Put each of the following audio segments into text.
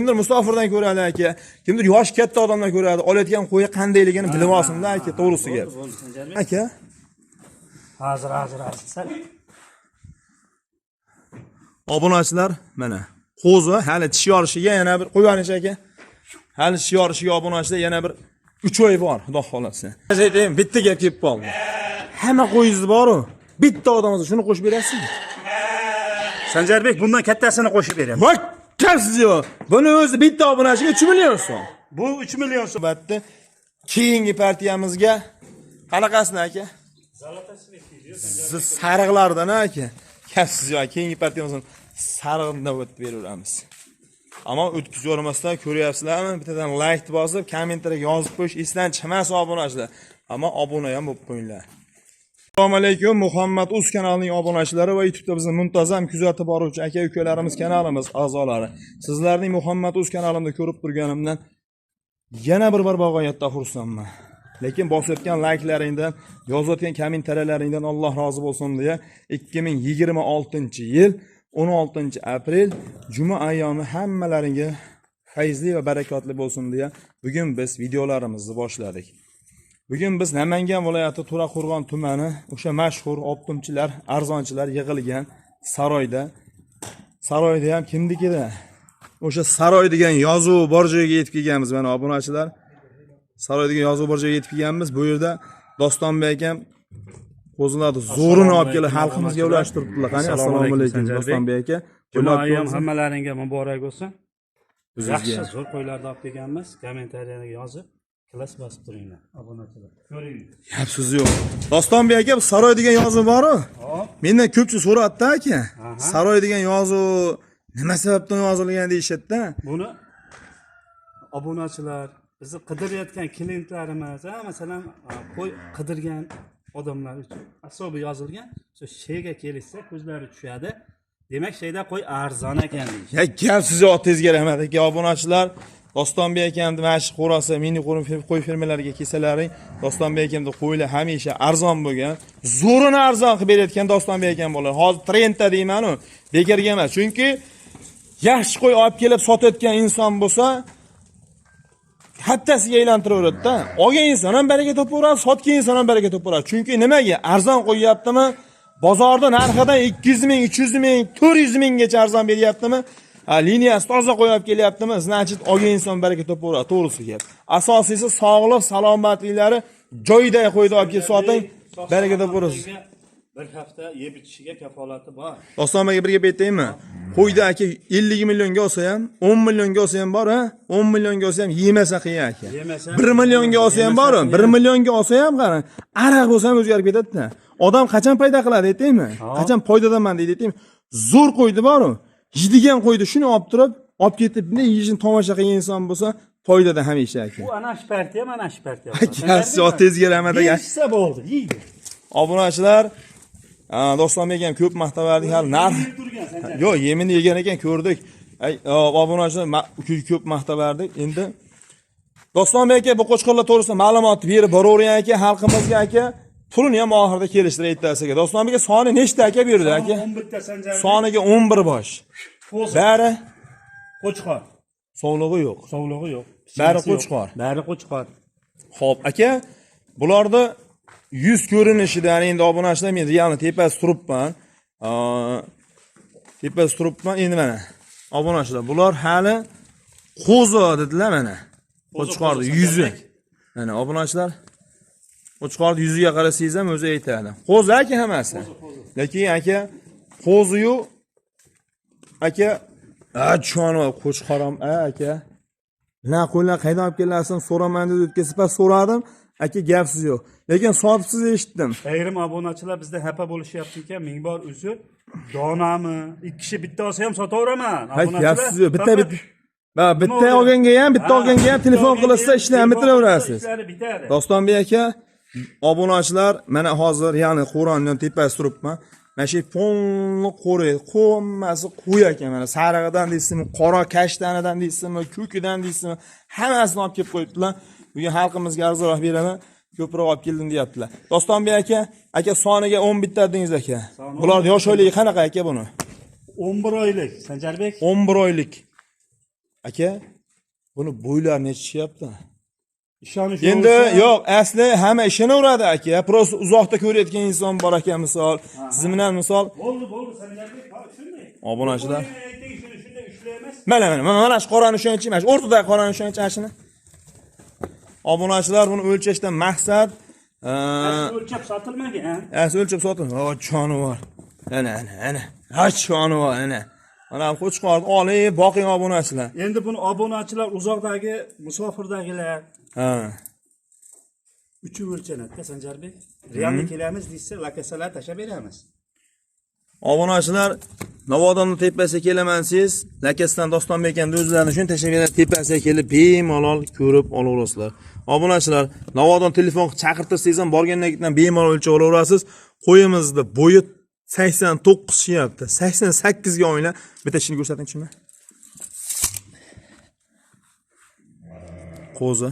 Kimdir musofirdan ko'radi aka, kimdir yoshi katta odamdan ko'radi. Olayotgan qo'yi qandayligini bilib olsin-da aka, to'g'risi gap. Bo'ldi, Sanjarbek. Aka, Hozir, hozir, hozir. Sal obunachilar mana qo'zi hali tish yorishiga yana bir qo'yib yuboringchi aka. Hali tish yorishiga obunachilar yana bir 3 oy bor, xudo xolasa. Aytayim, bitta gap kelib qoldi. Hamma qo'yingiz bor-u, bitta odamga shuni qo'shib berasizmi? Sanjarbek, bundan kattasini qo'shib beraman. Voy, gapsiz yo'q. Buni o'zi bitta obunachiga 3 million so'm. Bu 3 million so'm. Albatta, keyingi partiyamizga qanaqasini aka? Sariqlardan aka. Gapsiz yo'q. Keyingi partiyamizni sarig'idan o'tib beraveramiz. Ammo o'tkazib yubormasdan ko'ryapsizlarmi? Bittadan like bosib, kommentariyaga yozib qo'yish esdan chiqmas obunachilar. Ammo obuna ham bo'lib qo'yinglar. Assalomu alaykum Muhammad Uz kanalining obunachilari va YouTube'da bizni muntazam kuzatib boruvchi aka ukalarimiz, kanalimiz a'zolari. Sizlarning Muhammad Uz kanalimda ko'rib turganimdan yana bir bor bag'oyatda xursandman. Lekin bosayotgan layklaringdan, yozayotgan kommentariyalaringdan Alloh rozi bo'lsin deya 2026-yil 16-aprel juma ayyomi hammalaringga fayzli va barakotli bo'lsin deya bugun biz videolarimizni boshladik. Bugun biz Namangan viloyati To'raqo'rg'on tumani o'sha mashhur optimchilar, arzonchilar yig'ilgan saroyda. Saroyda ham kimnikida? O'sha saroy degan yozuv bor joyga yetib kelganmiz mana obunachilar. Saroy degan yozuv bor joyga yetib kelganmiz. Bu yerda Dostonbek akam qo'zilarni zo'rini olib kelib xalqimizga ulashtiribdilar. Qani, assalomu alaykum Dostonbek aka. Juma Qo'llab ayyom ko'rsin. hammalaringga muborak bo'lsin. Bizga. Yaxshi, zo'r qo'ylarni olib kelganmiz. Kommentariyaga yozib, klass bosib turinglar. Obunachilar. Ko'ring. Gap so'zi yo'q. Dostonbek aka, bu saroy degan yozuv bor-u. Hop. Mendan ko'pchilik so'rayapti aka. Saroy degan yozuv nima sababdan yozilgan deyishadi-da. Buni obunachilar, bizni qidirayotgan klientlarimiz, ha, masalan, qo'y qidirgan odamlar uchun asobi yozilgan. Shu sheyga kelishsa ko'zlari tushadi. Demak, sheyda qo'y arzon ekan deyishadi. Ya gap sizni otangizga rahmat aka, obunachilar. Dostonbek akamni mana shu xo'rosi mini qo'y fermerlariga kelsalaring, Dostonbek akamni qo'ylar hamisha arzon bo'lgan, zo'rini arzon qilib berayotgan Dostonbek akam bo'ladi. Hozir trendda deyman-u, bekorga emas. Chunki yaxshi qo'y olib kelib sotayotgan inson bo'lsa, hattasiga aylantiraveradi-da. Olgan inson ham baraka topaveradi, sotgan inson ham baraka topaveradi. Chunki nimaga? Arzon qo'yyaptimi? Bozorda narxidan 200 ming, 300 ming, 400 minggacha arzon beryaptimi? Ha, liniyasi toza qo'yib kelyaptimi? Значит, olgan inson baraka topaveradi, to'g'risi gap. Asosiysi sog'lik, salomatliklari joyida qo'ydi olib kelib soting, baraka topaverasiz. Bir hafta yeb ichishiga kafolati bor. Doston aka, bir gap aytaymi? Qo'yda aka 50 millionga olsa ham, 10 millionga olsa ham bor, ha? 10 millionga olsa ham yemasa qiyin aka. Yemasa- 1 millionga olsa ham bor, 1 millionga olsa ham qarang, aroq bo'lsa ham o'zgarib ketadi-da. Odam qachon paydo qiladi aytaymi? Qachon foydadaman deydi aytaymi? Zo'r qo'ydi bor-u, yeydigan qo'ydi shuni olib turib, olib ketib, ne yeyishini tomosha qilgan inson bo'lsa, foydada hamisha aka. Bu ana shu partiya, mana shu partiya. Aka, siz otangizga rahmat aka. Yeyishsa bo'ldi, yeydi. Obunachilar, Dostonbek ham ko'p maqtavardik hali narx Yeb turgan Sanjar. Yo'q, yemini yegan ekan ko'rdik. Ay, obunachilar ko'p maqtavardik. Endi Dostonbek aka bu qo'chqorlar to'g'risida ma'lumot berib boravering aka xalqimizga aka. Pulini ham oxirida kelishtirib aytasiz aka. Dostonbek aka soni nechta aka bu yerda aka? 11 ta Sanjar. Soniga 11 bosh. Qo'zi, Bari qo'chqor. sovlig'i yo'q. Sovlig'i yo'q. Bari Pichmasi yo'q. qo'chqor. Bari qo'chqor. Xo'p, aka, bularda yuz ko'rinishidan endi obunachilar men realni tepasi turibman. Tepasi turibman endi mana. Obunachilar, bular hali qo'zi dedilar mana. Qo'chqorni qo'zi, yuzi. Sanjarbek. Mana obunachilar, qo'chqorni yuziga qarasangiz ham o'zi aytadi. Qo'zi aka hammasi. Lekin aka qo'ziyu aka a joni qo'chqorim a aka. Na qo'ylar qaydan olib kelasan so'raman deb o'tgan safar so'radim. Aka gapsiz yo'q. Lekin sotibsiz eshitdim. Ayrim obunachilar bizda xafa bo'lishyapti ekan, ming bor uzr. Donami? Ikki kishi bitta olsa ham sotaveraman. Ha, gapsiz yo'q. Bitta bitta. Ha, bitta Nima olganga ham, bitta Ha, olganga ham bitta telefon olganga qilishsa ham ishlarni telefon qilsa bitiraverasiz. ishlari bitadi. Dostonbek aka, obunachilar, mana hozir ya'ni Qo'ronning tepasi turibman. Mana shu polni qo'ri, hammasi qo'y ekan mana sarig'idan deysizmi, qora kashtanidan deysizmi, ko'kidan deysizmi, hammasini olib kelib qo'yibdilar. Bugun xalqimizga arzonroq beraman, ko'proq olib keldim deyaptilar. Dostonbek aka, aka soniga 11 ta dedingiz aka. Bular yosh oyligi qanaqa aka buni? 11 oylik Sanjarbek. 11 oylik. Aka, buni bo'ylari necha tushyapti? Ishonish Endi yo'q, asli hamma ishonaveradi aka. Просто uzoqda ko'rayotgan inson bor aka misol. Siz bilan misol Bo'ldi, bo'ldi, Sanjarbek, shunday. Obunachilar. Ayting, shuni shunday ushlaymiz. Mana mana mana shu qorani ushlaychi, mana shu o'rtadagi qorani ushlaychi ana shuni. Obunachilar, buni o'lchashdan maqsad o'lchab sotilmagan. Asli o'lchab sotilmagan. O, jonivor. Ana, ana, ana. Ha, jonivor, ana. Mana qo'chqorni olib boqing obunachilar. Endi buni obunachilar uzoqdagi, musofirdagilar Ha. uchi o'lchanadi, Sanjarbek. Realni kelamiz deysa, lakasalar tashlab beramiz. Obunachilar, Navodomni tepasiga kelaman siz, Lakasdan Dostonbek akamni o'zlarini shuni tashlab beradi, tepasiga kelib bemalol ko'rib olaverasizlar. Obunachilar, Navodon telefon qilib chaqirtirsangiz ham borgandan keyin bemalol o'lchab olaverasiz. Qo'yimizni bo'yi 89 tushyapti. 88 ga o'yna. Bitta shuni ko'rsating shuni. Qo'zi.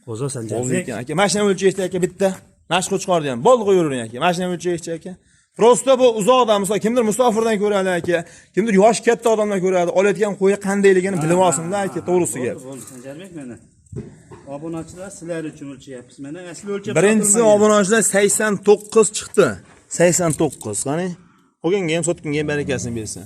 Qo'zi Qo'zi ekan aka. Mashina o'lchayishdi aka bitta. Mana shu qo'chqorni ham. Bo'ldi qo'yavering aka. Mashina o'lchayishdi aka. Prosta bu uzoqdan misol kimdir musofirdan ko'radi aka, kimdir yoshi katta odamdan ko'radi. Olayotgan qo'yi qandayligini bilib olsin-da aka, to'g'risi gap. Bo'ldi, Sanjarbek, mana. Obunachilar sizlar uchun o'lchayapmiz. Mana asli o'lchab Birinchisi obunachilar 89 chiqdi. 89, qani? Olganga ham sotganga ham barakasini bersin.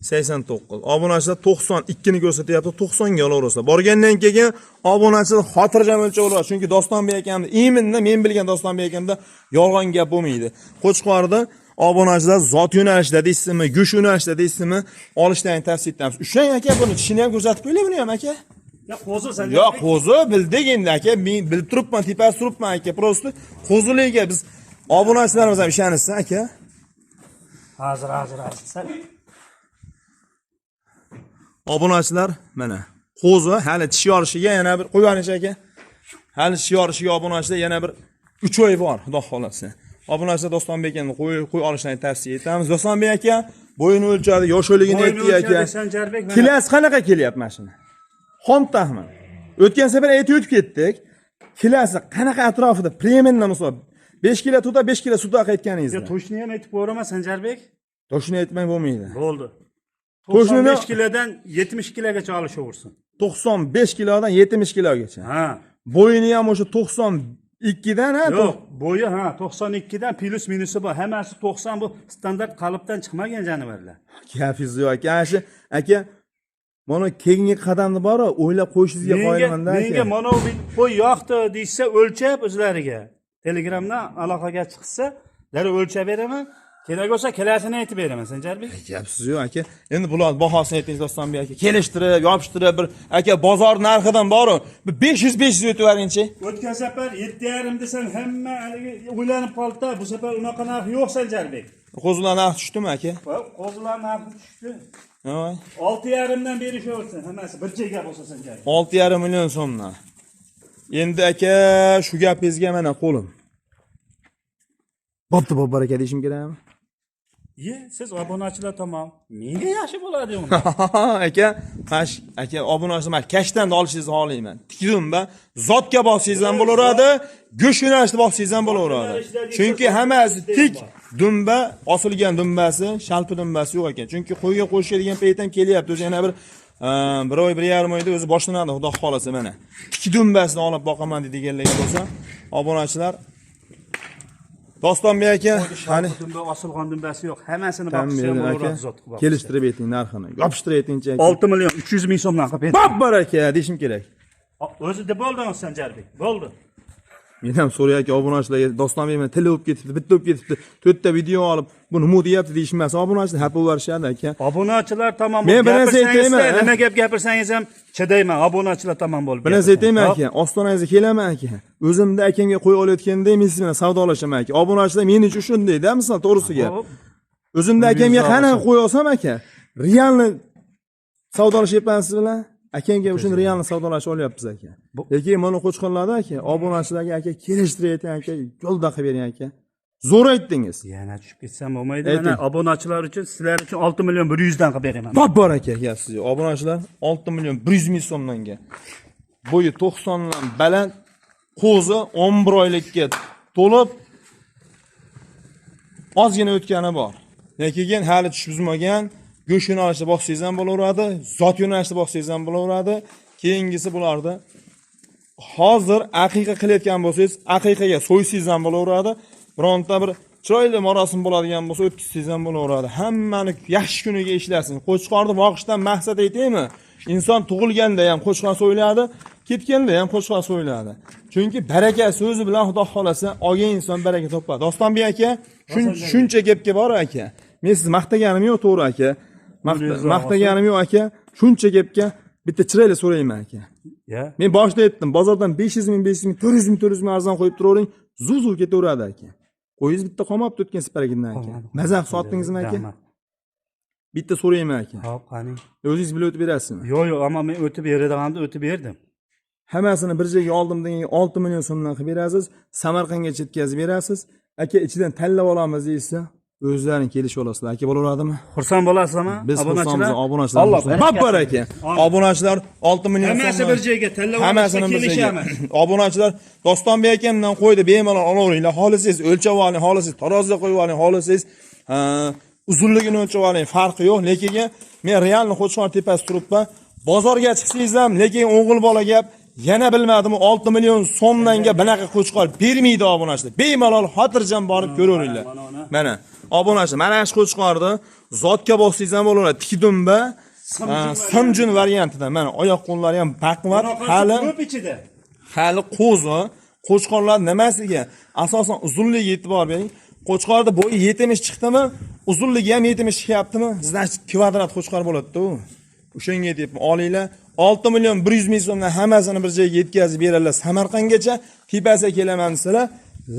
89. Obunachilar 92 ni ko'rsatyapti, 90 ga olaversa. Borgandan keyin obunachilar xotirjam o'lchab oladi. Chunki Dostonbek akamni iminda men bilgan Dostonbek akamda yolg'on gap bo'lmaydi. Qo'chqorda obunachilar zot yo'nalishida deysizmi, go'sht yo'nalishida deysizmi, olishdan tavsiya etamiz. Ushlang aka, buni tishini ham ko'rsatib qo'yinglar buni ham aka. Ya qo'zi Sanjarbek. Yo'q, qo'zi bildik endi aka, men bilib turibman, tepasi turibman aka. Prosta qo'ziligiga biz obunachilarimiz ham ishonishsin aka. Hozir, hozir, hozir. Obunachilar, mana qo'zi hali tish yorishiga yana bir qo'yib aka. Hali tish yorishiga obunachilar yana bir 3 oy bor, xudo xolasa. Obunachilar Dostonbek akani qo'y olishni tavsiya etamiz. Dostonbek aka bo'yini o'lchadi, yoshligini aytdi aka. Sanjarbek, Kilasi qanaqa kelyapti mana shuni? Xom taxmin. O'tgan safar aytib o'tib ketdik. Kilasi qanaqa atrofida premiumdan misol 5 kilo tuta, 5 kilo sut aytganingizda. To'shni ham aytib ko'raman Sanjarbek. To'shni aytmang bo'lmaydi. Bo'ldi. 95 kilodan 70 kilogacha olishaversin. 95 kilodan 70 kilogacha. Ha. Bo'yini ham o'sha 92 dan ha? Yo'q, bo'yi ha 92 dan plus minusi bor. Hammasi 90 bu standart qalibdan chiqmagan jonivorlar. Gapingiz yo'q aka. Ana shu aka, mana keyingi qadamni bor, o'ylab qo'yishingizga qoyilman-da aka. Menga mana bu qo'y yoqdi deysa, o'lchab o'zlariga. Telegramdan aloqaga chiqsa, darrov o'lchab beraman. Kerak bo'lsa kelasini aytib beraman Sanjarbek. Gapsiz yo'q aka. Endi bular bahosini aytingiz Dostonbek aka. Kelishtirib, yopishtirib bir aka bozor narxidan bor-u, bir 500 o'tib yuboringchi. O'tgan safar 7.5 desam hamma haligi o'ylanib qoldi-da, bu safar unaqa narx yo'q Sanjarbek. Qo'zilar narxi tushdimi aka? Qo'zilar narxi tushdi. Voy. 6.5 dan berishaversin hammasi bir joyga bo'lsa Sanjarbek. 6.5 million so'mdan. Endi aka shu gapingizga mana qo'lim. Bo'pti, bo'p baraka deyishim kerakmi? Ye, siz obunachilar tomon. Menga yaxshi bo'ladi uni. Aka, mana aka obunachilar mana kashdan olishingizni xohlayman. Tikdumba zotga bossangiz ham bo'laveradi, go'sht yo'nalishida bossangiz ham bo'laveradi. Chunki hammasi tik dumba, osilgan dumbasi, shalpi dumbasi yo'q ekan. Chunki qo'yga qo'shadigan payt ham kelyapti. O'zi yana bir oy, 1.5 oyda o'zi boshlanadi, xudo xolasa mana. Tik dumbasini olib boqaman deganlar bo'lsa, obunachilar Dostonbek aka, qani dumba osilgan dumbasi yo'q. Hammasini boqishsa ham bo'laveradi zot qilib. Kelishtirib ayting narxini. Yopishtirib aytingchi aka. 6 million 300 ming so'mdan qilib berdim. Baraka deyishim kerak. O'zi deb bo'ldi Sanjarbek. Bo'ldi. Men ham so'rayapti obunachilarga, Dostonbek meni tili bo'lib ketibdi, bitta bo'lib ketibdi. 4 ta video olib, bu nima deyapti deyishmas. Obunachilar xafa bo'larishadi aka. Obunachilar tomon Men bir narsa aytaymi? Nima gap gapirsangiz ham chidayman. Obunachilar tomon bo'lib. Bir narsa aytaymi aka? Ostonangizga kelaman aka. O'zimda akamga qo'y olayotganda men siz bilan savdolashaman aka. Obunachilar men uchun shunday-da, misol to'g'risi gap. O'zimda akamga qanaqa qo'y olsam aka, realni savdolashyapman siz bilan. Akamga o'shani realni savdolashib olyapmiz aka. Lekin mana qo'chqorlarda aka, obunachilarga aka kelishtirib ayting aka, yo'lda qilib bering aka. Zo'r aytdingiz. Yana tushib ketsam bo'lmaydi. Mana obunachilar uchun, sizlar uchun 6 million 100 dan qilib beraman. Bor bor aka, gapsiz yo'q. Obunachilar 6 million 100 ming so'mdanga. Bo'yi 90 dan baland, qo'zi 11 oylikka to'lib ozgina o'tgani bor. Lekin hali tushib buzmagan. Go'sht yo'nalishida boqsangiz ham bo'laveradi, zot yo'nalishida boqsangiz ham bo'laveradi. Keyingisi bularda hozir aqiqa qilayotgan bo'lsangiz, aqiqaga so'ysangiz ham bo'laveradi. Bironta bir chiroyli marosim bo'ladigan bo'lsa, o'tkazsangiz ham bo'laveradi. Hammani yaxshi kuniga ishlasin. Qo'chqorni boqishdan maqsad aytaymi? Inson tug'ilganda ham qo'chqor so'yiladi, ketganda ham qo'chqor so'yiladi. Chunki baraka so'zi bilan Xudo xolasa olgan inson baraka topadi. Dostonbek aka, shuncha gapga bor aka. Men sizni maqtaganim yo'q, to'g'ri aka. Maqtaganim yo'q aka. Shuncha gapga bitta chiroyli so'rayman aka. Men boshida aytdim, bozordan 500 ming, 500 ming, 400 ming, 400 ming arzon qo'yib turavering, zuv-zuv ketaveradi aka. Qo'yingiz bitta qolmabdi o'tgan safarigidan aka. Maza qilib sotdingizmi aka? Bitta so'rayman aka. Xo'p, qani. O'zingiz bilib o'tib berasizmi? Yo'q, yo'q, ammo men o'tib beradiganimni o'tib berdim. Hammasini bir joyga oldim degan 6 million so'mdan qilib berasiz, Samarqandgacha yetkazib berasiz. Aka ichidan tanlab olamiz deysa, o'zlaring kelishib olasizlar. Aka bo'laveradimi? Xursand bo'lasizmi? Biz xursandmiz, obunachilar. Alloh aka. Obunachilar 6 million so'm. Hammasi bir joyga tanlab olishga kelishamiz. Obunachilar Dostonbek akamdan qo'ydi, bemalol olaveringlar. Xohlasangiz o'lchab oling, xohlasangiz tarozida qo'yib oling, xohlasangiz uzunligini o'lchab oling, farqi yo'q. Lekin men realni Qo'chqor tepasi turibman. Bozorga chiqsangiz ham, lekin o'g'il bola gap yana bilmadim, 6 million so'mdanga bunaqa qo'chqor bermaydi obunachilar. Bemalol xotirjam borib ko'raveringlar. Mana obunachilar, mana shu qo'chqorni zotga bossangiz ham bo'laveradi. Tikdumba, simjun variantida. Mana oyoq qo'llari ham baquvvat, hali ko'p ichida. Hali qo'zi, qo'chqorlar nimasiga? Asosan uzunligiga e'tibor bering. Qo'chqorda bo'yi 70 chiqdimi, uzunligi ham 70 chiqyaptimi? Значит, kvadrat qo'chqor bo'ladi-da u. O'shanga aytyapman, olinglar. 6 million 100 ming so'mdan hammasini bir joyga yetkazib beradilar Samarqandgacha. Tepasiga kelaman desalar,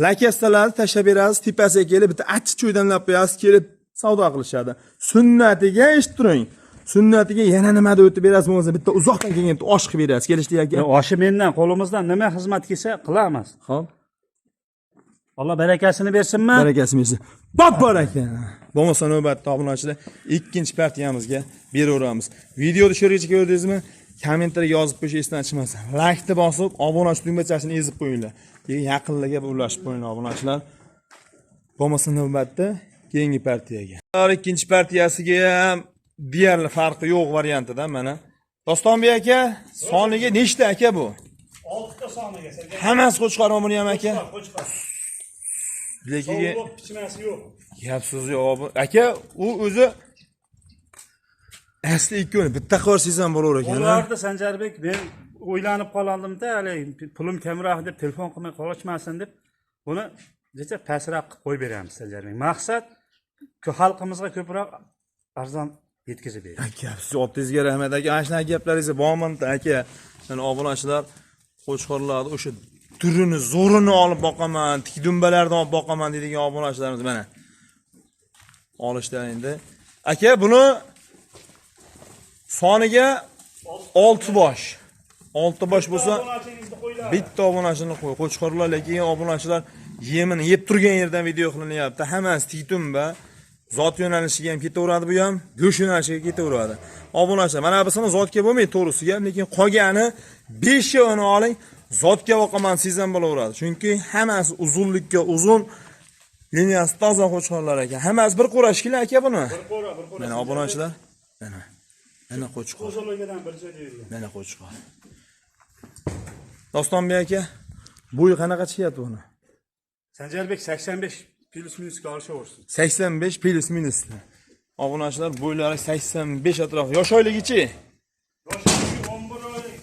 lakastalarni tashlab berasiz, tepasiga kelib bitta achchiq choy damlab qo'yasiz, kelib savdo qilishadi. Sunnatiga eshitib turing. Sunnatiga yana nimada o'tib berasiz, bo'lmasa bitta uzoqdan kelgan bitta osh qilib berasiz. Kelishdik aka. Oshi mendan, qo'limizdan nima xizmat kelsa qilamiz. Xo'p. Alloh barakasini bersinmi? Barakasini bersin. Bab baraka. Bo'lmasa navbatda obunachilar ikkinchi partiyamizga beraveramiz. Videoni shu yergacha ko'rdingizmi? Kommentariyga yozib qo'yish esdan chiqmasin. Laykni bosib, obunachi tugmachasini ezib qo'yinglar. Keyin yaqinlarga ulashib qo'yinglar obunachilar. Bo'lmasa navbatda keyingi partiyaga. Ikkinchi partiyasiga ham deyarli farqi yo'q variantida mana. Dostonbek aka, soniga nechta aka bu? 6 ta soniga. Hammasi qo'chqormi buni ham aka? Qo'chqor. Lekin pichmasi yo'q. Gap so'zi yo'q. Aka, u o'zi asli ikkoni bitta qilsangiz ham bo'lar ekan. Ularda Sanjarbek, men o'ylanib qolandimda, hali pulim kamroq deb telefon qilmay qolishmasin deb buni necha pastroq qilib qo'yib beramiz Sanjarbek. Maqsad xalqimizga ko'proq arzon yetkazib berish. Aka, siz optingizga rahmat aka. Ana shunaqa gaplaringiz bormi aka? Mana obunachilar qo'chqorlarni o'sha turini, zo'rini olib boqaman, tikdumbalardan olib boqaman deydigan obunachilarimiz mana. Olishlar endi. Aka, buni soniga 6 bosh. 6 bosh bo'lsa bitta obunachini qo'y. Qo'chqorlar, lekin obunachilar yemini yeb turgan yerdan video qilinyapti. Hammasi tikdumba. Zot yo'nalishiga ham ketaveradi bu ham, go'sht yo'nalishiga ketaveradi. Obunachilar, mana busini zotga bo'lmaydi to'g'risiga, lekin qolgani 5 uni oling, zotga boqaman siz ham bo'laveradi. Chunki hammasi uzunlikka uzun, liniyasi toza qo'chqorlar ekan. Hammasi bir qo'ra shekilli aka buni. Bir qo'ra, bir qo'ra. Mana obunachilar, mana. Mana qo'chqor. Uzunligidan bir joyda yurgan. Mana qo'chqor. Dostonbek aka, bo'yi qanaqa chiqyapti buni? Sanjarbek 85 plus minusga olishaversin. 85 plus minus. Obunachilar bo'ylari 85 atrofi. Yosh oyligichi? Yosh oyligi 11 oylik.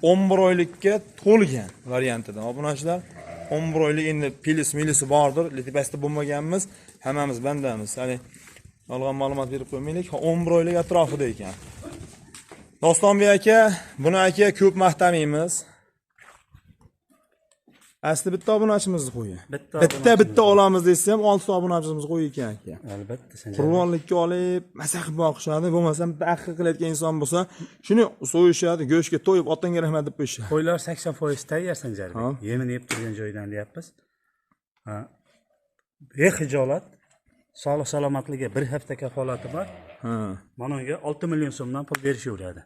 11 oylikka to'lgan variantidan. Obunachilar 11 oylik endi plus minusi bordir. Tepasida bo'lmaganmiz, hammamiz bandamiz. Hali yolg'on ma'lumot berib qo'ymaylik. 11 oylik atrofida ekan. Dostonbek aka, buni aka ko'p maqtamaymiz. Asli bitta obunachimizni qo'yi. Bitta olamiz desa ham 6 ta obunachimizni qo'yi ekan aka. Albatta, qurbonlikka olib, maza qilib boqishadi, bo'lmasam bitta aql qilayotgan inson bo'lsa, shuni so'yishadi, go'shtga to'yib otangga rahmat deb qo'yishadi. Qo'ylar 80% tayyor Sanjarbek. Yemini yeb turgan joydan deyapmiz. Ha. Bexijolat, sog'lik salomatligiga bir hafta kafolati bor. Ha. Mana unga 6 million so'mdan pul berishaveradi.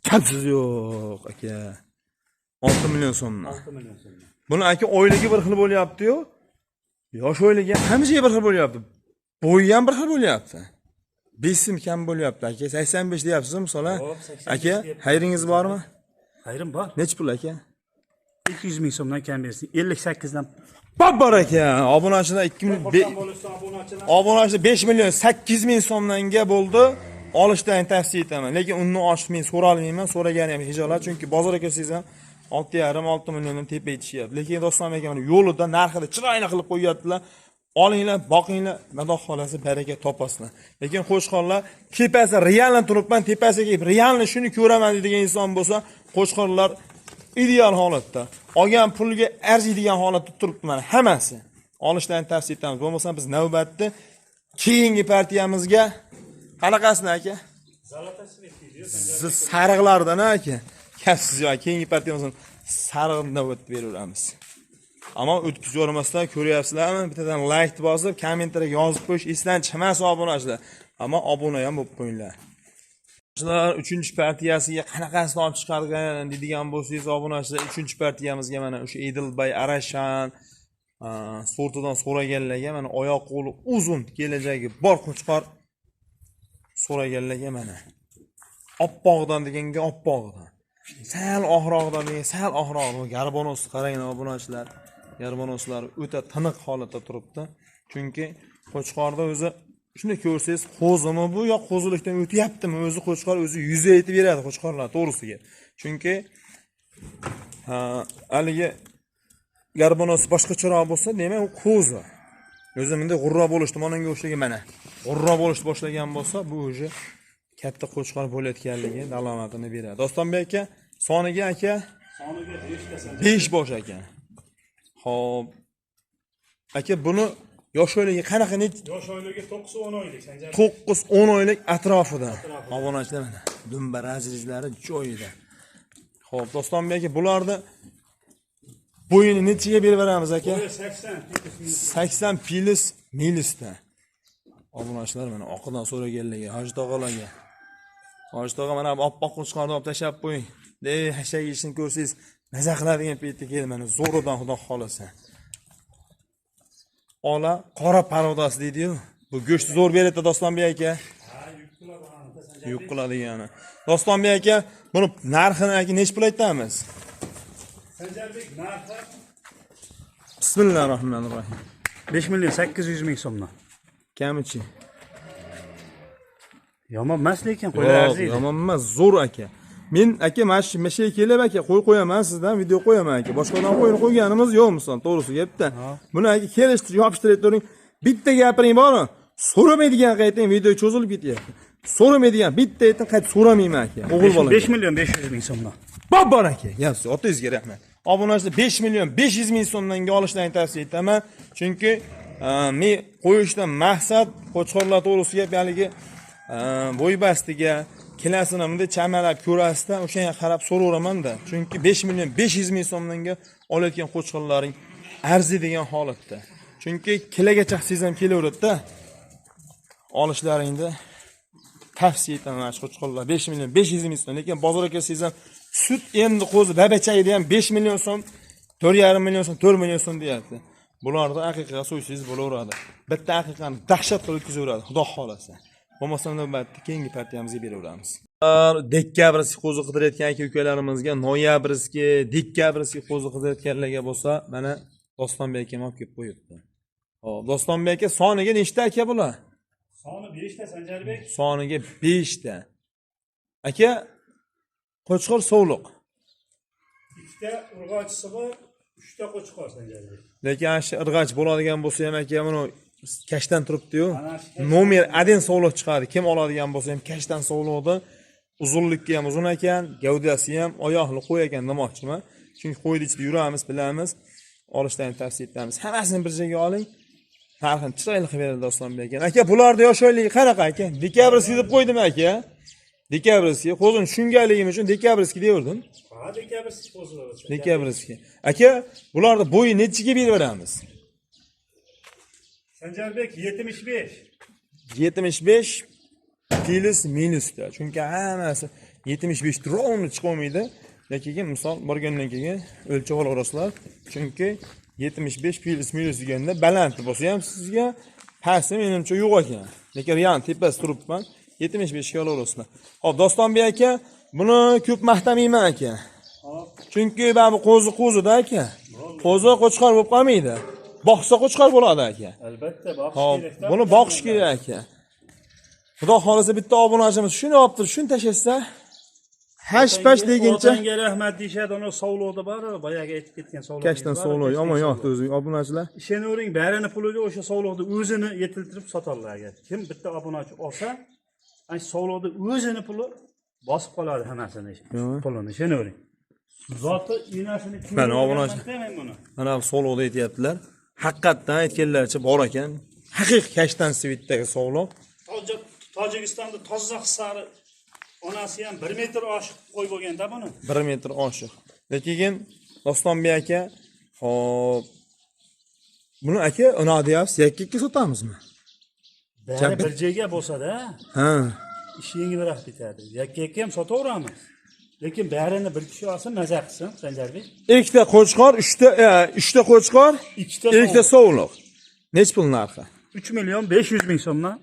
Gapsiz yo'q aka. 6 million so'mdan. 6 million so'mdan. Buni aka oyligi bir xil bo'lyapti-yu. Yosh oyligi ham hamisha bir xil bo'lyapti. Bo'yi ham bir xil bo'lyapti. 5 so'm kam bo'lyapti aka. 85 deyapsiz misol a? Aka, xayringiz bormi? Xayrim bor. Necha pul aka? 200 ming so'mdan kam bersin. 58 dan. Bor aka. Obunachilar 2 obunachilar 5 million 8 ming so'mdanga bo'ldi. Olishdan tavsiya etaman. Lekin undan oshiq men so'ralmayman, so'ragani ham hijolat, chunki bozorga kirsangiz ham 6,5-6 milliondan tepa aytishyapti. Lekin Dostonbek aka mana yo'lida narxida chiroyli qilib qo'yyaptilar. Olinglar, boqinglar, Xudo xolasi baraka topasizlar. Lekin qo'chqorlar tepasi realni turibman, tepasiga realni shuni ko'raman degan inson bo'lsa, qo'chqorlar ideal holatda, olgan pulga arziydigan holatda turibdi mana hammasi. Olishdan tavsiya etamiz. Bo'lmasa biz navbatda keyingi partiyamizga qanaqasini aka? Sariqlardan aka. Gapsiz yo'q, keyingi partiyamizni sariq navbat beraveramiz. Ammo o'tkazib yubormasdan ko'ryapsizlarmi? Bittadan like bosib, kommentariyaga yozib qo'yish esdan chiqmas obunachilar. Ammo obuna ham bo'lib qo'yinglar. Obunachilar 3-partiyasiga qanaqasini olib chiqargan deydigan bo'lsangiz, obunachilar 3-partiyamizga mana o'sha Edilbay Arashan sortidan so'raganlarga mana oyoq qo'li uzun kelajagi bor qo'chqor so'raganlarga mana oppog'idan deganga oppog'idan, sal oqrog'idan degan sal oqrog'idan. Garbonos qarang obunachilar, garbonoslar o'ta tiniq holatda turibdi. Chunki qo'chqorda o'zi shuni ko'rsangiz, qo'zimi bu yo qo'zilikdan o'tyaptimi, o'zi qo'chqor o'zi yuzi aytib beradi qo'chqorlar to'g'risiga. Chunki haligi garbonos boshqacharoq bo'lsa, demak u qo'zi. O'zi bunday g'urro bo'lishdi, mana unga o'xshagan mana. G'urro bo'lishni boshlagan bo'lsa, bu o'zi katta qo'chqor bo'layotganligi alomatini beradi. Dostonbek aka, soniga aka soniga 5 ta 5 bosh ekan. Xo'p. Aka, buni yosh oyligi qanaqa? Yosh oyligi 9-10 oylik Sanjar. 9-10 oylik atrofida. Obunachilar mana dumba razrizlari joyida. Xo'p, Dostonbek aka, bularni bo'yini nechiga berib beramiz aka? 80 plus minusda. Obunachilar mana oqidan so'raganlarga, Hoji tog'alarga. Hoji tog'a mana oppoq qo'chqorni olib tashlab qo'ying. De, hashak ishini ko'rsangiz, maza qiladigan paytda keldi mana zo'ridan Xudo xolasa. Ola qora parodasi deydi-yu. Bu go'sht zo'r beradi Dostonbek aka. Ha, yuk qiladi. Yuk qiladigani. Dostonbek aka, buni narxini aka necha pul aytamiz? Sanjarbek narxi Bismillahirrohmanirrohim. 5 million 800 ming so'mdan. Kamichi. Yomon emas lekin qo'ylar arziydi. Yomon emas, zo'r aka. Men aka mana shu mashaga kelib aka qo'y qo'yaman, sizdan video qo'yaman aka. Boshqadan qo'yini qo'yganimiz yo'q misol, to'g'risi gapda. Buni aka kelishtirib yopishtirib turing. Bitta gapiring bormi? So'ramaydigan qayting, video cho'zilib ketyapti. So'ramaydigan bitta ayting, qaytib so'ramayman aka. O'g'il bola. 5 million 500 ming so'mdan. Bor aka. Yaxshi, otangizga rahmat. Obunachilar 5 million 500 ming so'mdan olishlarni tavsiya etaman. Chunki men qo'yishdan maqsad qo'chqorlar to'g'risiga haligi bo'ybastiga kelasini bunday chamalab ko'rasizda, o'shanga qarab so'raveraman-da. Chunki 5 million 500 ming so'mdanga olayotgan qo'chqorlaring arziydigan holatda. Chunki kilaga chaqsangiz ham kelaveradi-da. Olishlaringni tavsiya etaman mana shu qo'chqorlar 5 million 500 ming so'm. Lekin bozorga kelsangiz ham sut endi qo'zi babachagida ham 5 million so'm, 4,5 million so'm, 4 million so'm deyapti. Bularni haqiqat so'ysangiz bo'laveradi. Bitta haqiqatni dahshat qilib o'tkazaveradi, Xudo xolasa. Bo'lmasa navbatda keyingi partiyamizga beraveramiz. Dekabrskiy qo'zi qidirayotgan aka ukalarimizga, noyabrskiy, dekabrskiy qo'zi qidirayotganlarga bo'lsa, mana Dostonbek akam olib kelib qo'yibdi. Xo'p, Dostonbek aka soniga nechta aka bular? Soni 5 ta Sanjarbek. Soniga 5 ta. Aka, qo'chqor sovliq. 2 ta urg'ochisi bor, 3 ta qo'chqor Sanjarbek. Lekin ana shu irg'ach bo'ladigan bo'lsa ham aka, buni kashdan turibdi-yu. Nomer 1 sovliq chiqadi. Kim oladigan bo'lsa ham kashdan sovliqni uzunlikka ham uzun ekan, gavdasi ham oyoqli qo'y ekan demoqchiman. Chunki qo'yni ichida yuramiz, bilamiz. Olishdan tavsiya etamiz. Hammasini bir joyga oling. Narxini chiroyli qilib beradi Dostonbek aka. Aka, bularni yosh oyligi qanaqa aka? Dekabrskiy deb qo'ydim aka. Dekabrskiy. Qo'zini tushunganligim uchun dekabrskiy deverdim. Ha, dekabrskiy qo'zilar. Dekabrskiy. Aka, bularni bo'yi nechiga berib beramiz? Sanjarbek 75. 75 plus minusda. Chunki hammasi 75 rovni chiqolmaydi. Lekin misol borgandan keyin o'lchab olaverasizlar. Chunki 75 plus minus deganda baland bo'lsa ham sizga, Pasti menimcha yo'q ekan. Lekin real tepasi turibman. 75 ga olaverasizlar. Xo'p, Dostonbek aka, buni ko'p maqtamayman aka. Chunki mana bu qo'zi qo'zida aka. Qo'zi qo'chqor bo'lib qolmaydi. Boqsa qo'chqor bo'ladi aka. Albatta boqish Xo'p, kerak-da. buni boqish kerak aka. Xudo xohlasa bitta obunachimiz shuni olib turib, shuni tashlasa, hash pash deguncha Otangga rahmat deyishadi, uni sovliqda bor, boyagi aytib ketgan sovliq. Kashdan sovliq yomon yoqdi o'ziga obunachilar. Ishonavering, barini puliga o'sha sovliqni o'zini yetiltirib sotadilar agar. Kim bitta obunachi olsa, ana shu sovliqni o'zini puli bosib qoladi hammasini pulini, ishonavering. Zoti enasini Mana obunachi. Men buni. Mana bu sovliqda aytyaptilar. Haqiqatdan aytganlaricha bor ekan. Haqiqiy kashtan svitdagi sovliq. Tojikistonda toza sari onasi ham 1 metr oshiq qo'y bo'lganda buni. 1 metr oshiq. Lekin Dostonbek aka, xo'p, buni aka unaqa deyapsiz, yakka sotamizmi? Bari bir joyga bo'lsa-da, Ha. ish yengilroq bitadi. Yakka-yakka ham sotaveramiz. Lekin barini bir kishi olsa maza qilsin, Sanjarbek. Ikkita qo'chqor, uchta qo'chqor, Ikkita ikkita sovliq. Nech pul narxi? 3 million 500 ming so'mdan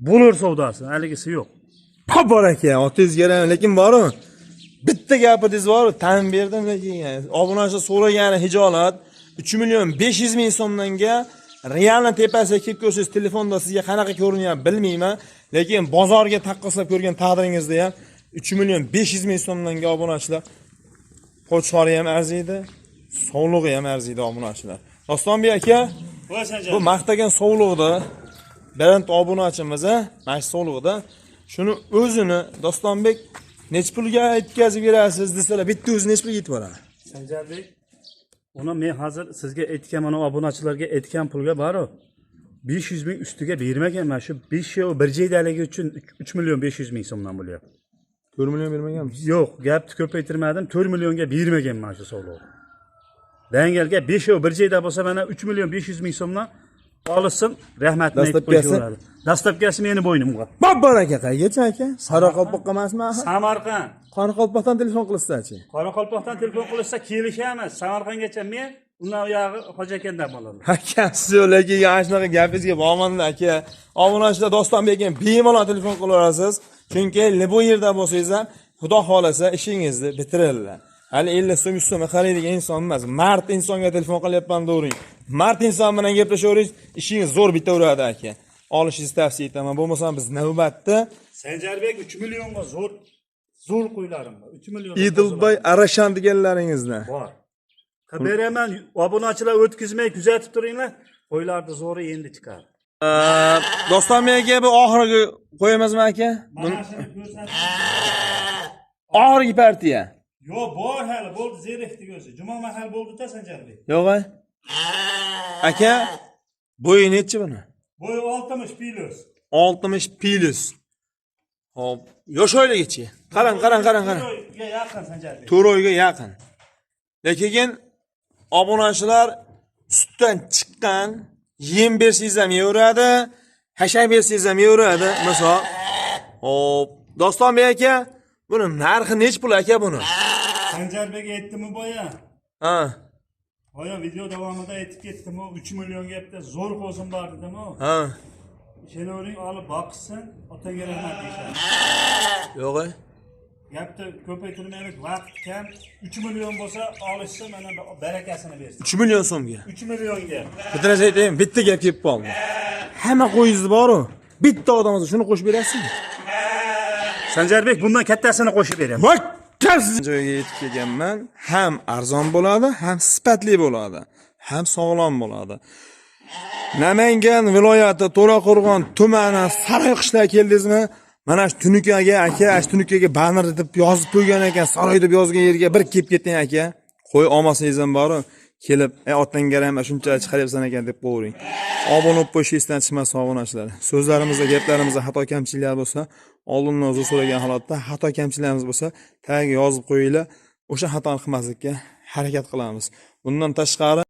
bo'lur savdosi, haligisi yo'q. Ha, bor aka, otangizga rahmat, lekin boru bitta gapiringiz bor, tan berdim lekin obunachi so'ragani hijolat 3 million 500 ming so'mdanga realni tepasiga kelib ko'rsangiz telefonda sizga qanaqa ko'rinyapti bilmayman, lekin bozorga taqqoslab ko'rgan taqdiringizda ham 3 million 500 ming so'mdanga obunachilar qo'chqori ham arziydi, sovlig'i ham arziydi obunachilar. Dostonbek aka, Voy Sanjar. bu maqtagan sovliqda bironta obunachimiz, mana shu sovliqda shuni o'zini Dostonbek nech pulga yetkazib berasiz desalar, bitta o'zi nech pulga yetib boradi? Sanjarbek, uni men hozir sizga aytgan, mana obunachilarga aytgan pulga bor-u 500 ming ustiga bermaganman. Shu 5 yo bir joydaligi uchun 3 million 500 ming so'mdan bo'lyapti. 4 million bermaganmiz. Yo'q, gapni ko'paytirmadim. 4 millionga bermaganman shu sovliqni. Dangalga 5 yo bir joyda bo'lsa mana 3 million 500 ming so'mdan olishsin, rahmatini aytib Dastlabkasi? qo'yishaveradi. Dastlabkasi meni bo'ynimga. Bor aka, qayergacha aka? Qoraqalpoqqa emasmi axir? Samarqand. Qoraqalpoqdan telefon qilishsachi? Qoraqalpoqdan telefon qilishsa kelishamiz. Samarqandgacha men, undan uyog'i Xo'jakendan bo'ladi. Aka, siz lekin ana shunaqa gapingizga bormanda aka. Obunachilar Dostonbek aka bemalol telefon qilaverasiz. Chunki bu yerda bo'lsangiz ham Xudo xohlasa ishingizni bitiradilar. Hali 50 so'm 100 so'mga qaraydigan inson emas. Mard insonga telefon qilyapman devering. Mard inson bilan gaplashavering, ishingiz zo'r bitaveradi aka. Olishingizni tavsiya etaman. Bo'lmasam biz navbatda Sanjarbek 3 millionga zo'r zo'r qo'ylarim bor. 3 million. Idilboy Arashan deganlaringizni. Bor. Qilib beraman. Obunachilar o'tkazmay kuzatib turinglar. Qo'ylarni zo'ri endi chiqadi. Dostonbek aka, bu oxirgi qo'yamizmi aka? Mana shuni ko'rsatib. Oxirgi partiya. Yo'q, bor hali, bo'ldi, zerikdik o'zi. Juma mahal bo'ldi-da Sanjarbek. Yo'q a? Aka, bo'yi nechi buni? Bo'yi 60 plus. 60 plus. Hop, yosh oyligichi. Qarang, qarang, qarang, qarang. To'rtga yaqin Sanjarbek. 4 oyga yaqin. Lekin obunachilar sutdan chiqqan, yem bersangiz ham yeveradi, hashak bersangiz ham yeveradi, misol. Hop, Dostonbek aka, buni narxi nech pul aka buni? Sanjarbek aytdimi boya? Ha. Boya video davomida aytib ketdimi? 3 millionga bitta zo'r qo'zim bor dedimi? Ha. Ishonavering, olib boqishsin, otaga rahmat deyishadi. Yo'q. Gapni ko'paytirmaylik, vaqt kam. 3 million bo'lsa olishsa, mana barakasini bersin. 3 million so'mga. 3 millionga. Bitta narsa aytaymi? Bitta gap kelib qoldi. Hamma qo'yingiz bor-u, bitta odam bo'lsa shuni qo'shib berasizmi? Sanjarbek, bundan kattasini qo'shib beraman. Mahkam joyga yetib kelganman. Ham arzon bo'ladi, ham sifatli bo'ladi, ham sog'lom bo'ladi. Namangan viloyati To'raqo'rg'on tumani Saroy qishlog'iga keldingizmi? Mana shu tunukaga aka, shu tunukaga banner deb yozib qo'ygan ekan, saroy deb yozgan yerga bir kelib keting aka. Qo'y olmasangiz ham boru kelib, "Ey otangga ham shuncha chiqaryapsan ekan" deb qo'yavering. Obuna bo'lib qo'yish esdan chiqmasin obunachilar. So'zlarimizda, gaplarimizda xato kamchiliklar bo'lsa, oldindan uzr so'ragan holatda xato kamchiliklarimiz bo'lsa, tagiga yozib qo'yinglar. O'sha xatoni qilmaslikka harakat qilamiz. Bundan tashqari